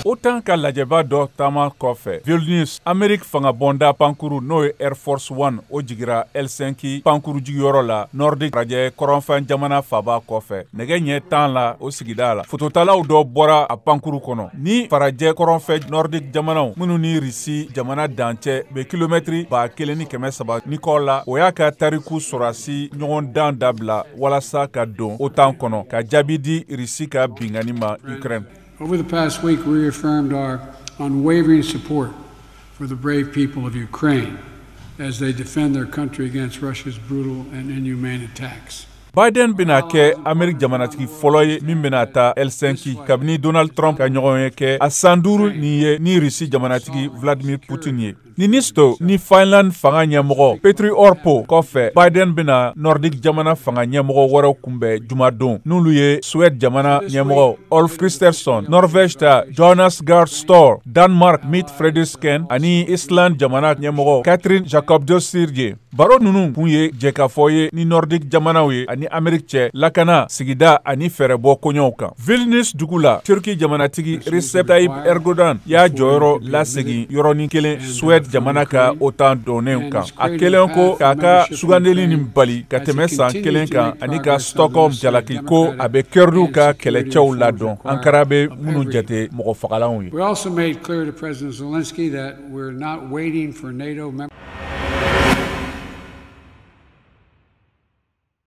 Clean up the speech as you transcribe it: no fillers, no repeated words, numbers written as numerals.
OTAN ka lajɛba dɔ taama kɔfɛ Vilnius, Amerique fangabonda pankuru, n'o ye Air Force One, o jigira Helsinki pankuru jigiyɔrɔ la, Nordique rajɛ kɔrɔnfɛn jamana faba kɔfɛ, nɛgɛ ɲɛ 10 la o sigida la. Fototalaw dɔ bɔra a pankuru kɔnɔ ni farajɛ kɔrɔnfɛ Nordique jamanaw minnu ni Risi jamana dancɛ bɛ kilomɛtiri 1300 ni kɔ la, o y'a ka tariku sɔrɔdasi ɲɔgɔndan dabila walasa ka don OTAN kɔnɔ ka jaabi di Risi ka binkanni ma Ukraine. Over the past week, we reaffirmed our unwavering support for the brave people of Ukraine as they defend their country against Russia's brutal and inhumane attacks. Biden bɛna kɛ Amerique jamanatigi fɔlɔ ye min bɛna taa Helsinki kabini Donald Trump ka ɲɔgɔn ye kɛ a san 5 nin ye ni Risi jamanatigi Vladimir Putin ye. Niinisto ni Finland fanga ɲɛmɔgɔ Petri Orpo kɔfɛ, Biden bɛna Nordique jamana fanga ɲɛmɔgɔ wɛrɛw kunbɛn jumadon, n'olu ye Suède jamana ɲɛmɔgɔ Ulf Kristersson, Norvège ta Jonas Gahr Store, Danemark Mette Frederiksen ani Islande jamana ɲɛmɔgɔ Katrin Jakobsdóttir ye. Baro ninnu kun ye jɛkafɔ ye ni Nordique jamanaw ye ani Amerique cɛ lakana, sigida ani fɛɛrɛbɔ koɲɛw kan. Vilnius dugu la, Turki jamanatigi Recep Tayyip Erdogan y'a jɔyɔrɔ lasegin yɔrɔnin kelen Suède jamana ka OTAN donnen kan, a kɛlen ko k'a ka sugandeli nin bali ka tɛmɛ san kelen kan ani ka Stockholm jalaki ko a bɛ Kurdiw ka kɛlɛcɛw ladon, Ankara bɛ minnu jate mɔgɔ fagalanw ye. We also made clear to President Zelensky that we're not waiting for NATO members.